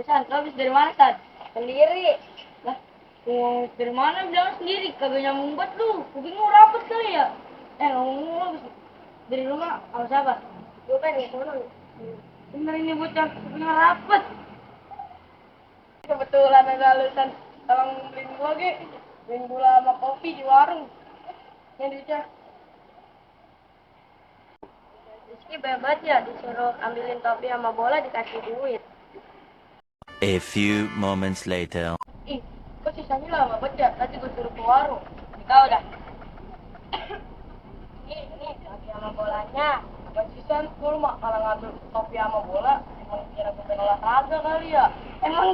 San, lo habis dari mana, San? Sendiri. Lah, dari mana bilang sendiri? Kagak nyambung banget lu. Kuping lu rapet kali ya? Ngomong lu habis dari rumah sama siapa? Gue kan di sono. Bener ini bocah, kupingnya rapet. Kebetulan ada alasan tolong beliin gua beliin gula sama kopi di warung. Ini duitnya. Rizky banget ya disuruh ambilin topi sama bola dikasih duit. A few moments later. Ih, kok sisanya lama banget ya? Tadi gue suruh ke warung. Kau dah. Ini topi sama bolanya. Buat sisan, gue mah kalau ngambil topi sama bola, emang kira gue pengen olahraga kali ya. Emang